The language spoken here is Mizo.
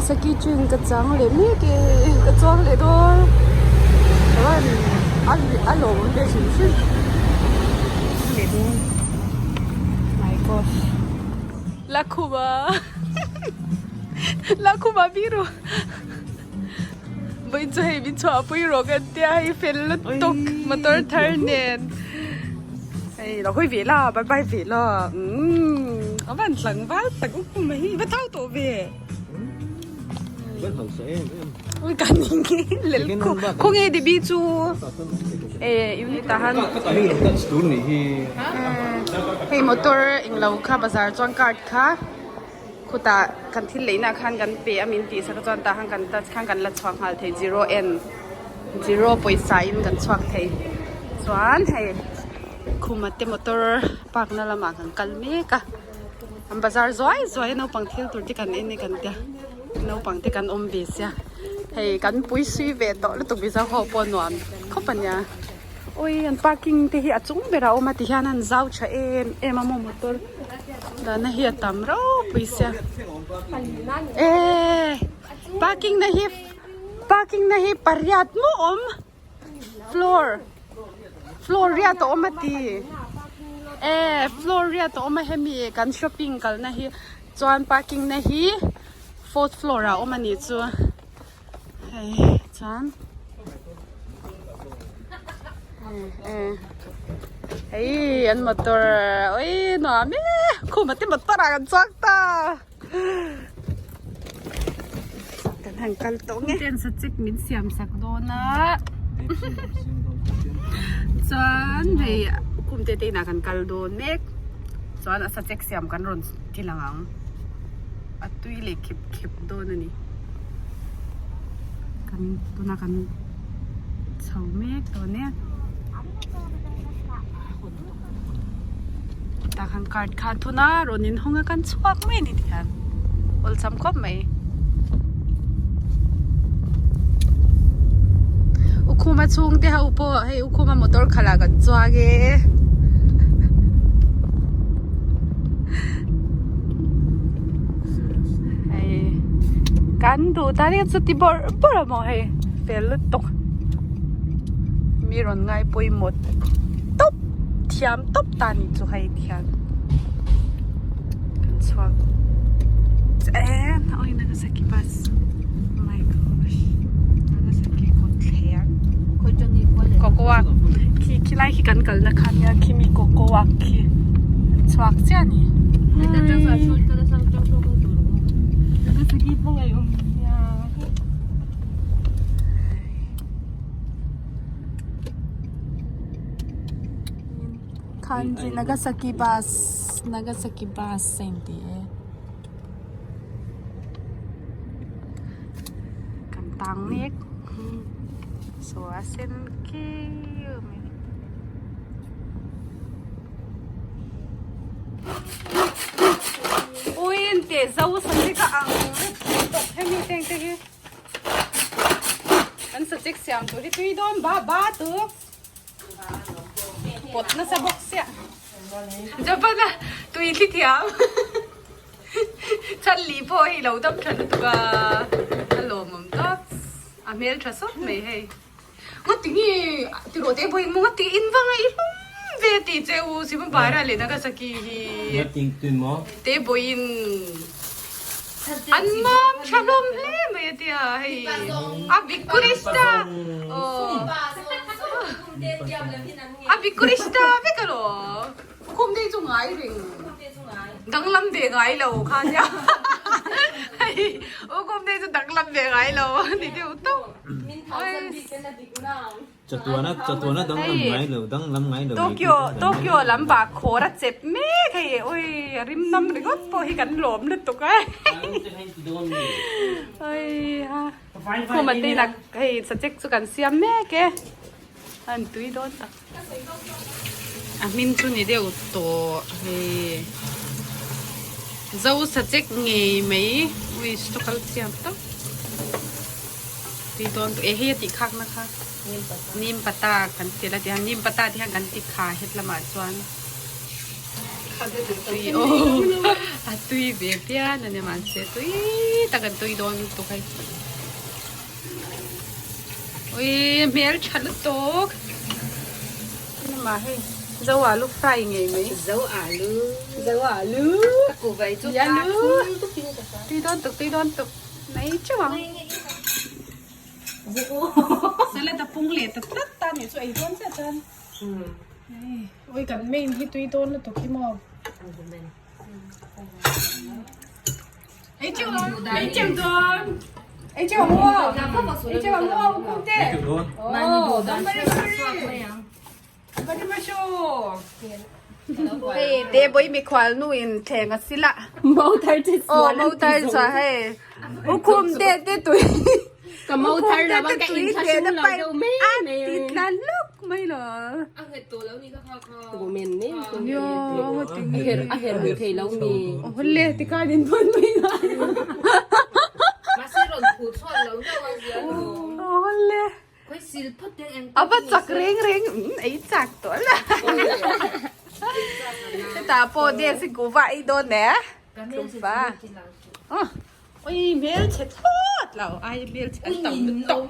Nagasaki train ka chang leh mek e ka chuang leh dawn chuan a lawm awm ve hrim hrim leh dawn my gosh Lakhuma Lakhuma biru vawiin chu hei min chhuahpui rawh kan tia hei fel lutuk motor thar nen hei lo hawi ve la bye bye ve la umm a van tlangval tak u kum hi va thau tawh ve ui ka ning lel khu khawnge debi chu e unit ah han hei motor englo kha bazar chuan card kha. Khutah kan thil leihna khan kan pe a min tih sak a chuan tah khan kan touch khan kan la chhuak nghal thei zero en zero pawisa in kan chhuak thei chuan hei khuma te motor park na lamah kan kal mek a an bazar zuai zuai a naupang thil tur te kan en e kan tia naupang te kan awm ve sia hei kan pui sui ve tawh lutuk mizo ho pawh nuam khawp a nia awi an parking te hi a chung berah a awm a tihian an zau tha em em a maw motor. Dahna hi a tam ropui sia eh parking na hi parking na hi pariat maw awm floor floor riat a awm a ti eh floor riat a awm a hemi kan shopping kalna hi chuan parking na hi fourth floor ah a awm a nih chu hei chuan hei an motor ui nuam e khuma te motor ah kan chuak ta kan han kal tawh nge ten sachek min siam sak dawn a chuan hei khum te te inah kan kal dawn mek chuan a sachek siam kan rawn ti lang ang a tui leh khep khep dawn a ni. Kan tuna kan chho mek dawn e. Tah khan card kha a thun a rawn inhawng a kan chhuak mai a ni tihian awlsam khawp mai. Ukhuma chhungte ho pawh hei Ukhuma motor khalh ah kan chuang e. Hei kan duh ta nia chuti bawrh bawrh a maw hei fel lutuk mi rawn ngai pawimawh tawp thiam tawp ta ni chu hei thian kan chhuak em awi Nagasaki bus oh my gosh Nagasaki kawt thleng Cocoa khi khilai khi kan kalna kha nia khimi Cocoa khi an chhuak chiah a ni. Kanji Nagasaki bus Nagasaki bus a inti e. Kan tang mek so a sen kiu mai. Ui in teh zo subject a ang tawp hemi te ang te hi kan subject siam tur hi tui dawn ba ba tu pawt nasa bawk sia Japan a tui thli thiam chhan li pawh hei lo dam tha lutuk a a lawmawm tawp a hmel tha sawt mai hei. Ngati nge tiraw te pawhin maw ngati in va ngaih hlum ve ti che u Sivampara leh Nagasaki hi. Ngati tui maw? Te pawhin an mam tha hlawm hle mai a tia hei a bikkurista aw a bikkurista vek alawm khum te hi chu ngai reng danglam ve ngai lo kha nia hei u khum te hi chu danglam ve ngai lo ni deuh tawp. Chatuana chatuana danglam ngai lo danglam ngai lo Tokyo Tokyo lam bak khawr a chep mek hei ui a rim nam ringawt pawh hi kan lawm lutuk a ui ha khuma te inah hei sachek chu kan siam mek e an tui dawn tak a hmin chu ni deuh tawh hei zo sachek ngei mai ui stock a la chiang tawp. Tui dawn tawh e hei a tih khak na kha nim pata kan ti la tihian nim pata te hian kan ti kha het lamah chuan. Tui aw a tui ve pian a ni mahse tui tak an tui dawn lutuk hei. Ui hmel tha lutuk mah hei zo alu fry ngei mai. Zo alu. Zo alu. Ka ku vai chu ka tui dawn tuk tui dawn tuk mai chauh ang. Salad a pung leh ta tlat ta nih chu ei dawn chiah chuan. Ui kan main hi tui dawn lutuk hi maw. Ei chiu ang, ei chiu dawn. Ei chiu ang maw. Ei chiu ang maw kum te. Oh, bari bari. Bari basho. Hei te boi mikhual nu in thleng a sila. Mau thar che Oh, mau thar cha hei. Ukhum te te tui. Ka mau thar la bang ka in tha sung lo deuh mai mai. Ti tla luk mai lo. Men ne. Yo, A her a her hu thei lo mi. Hulle ti ka din pon mai nga. Hulle. Ava chak reng reng ei chak tawh la. Hetah pawh dance hi kuhva ei dawn ne. Kuhva. Ui hmelchhe thlawt lo ai hmelchhe an tam lutuk.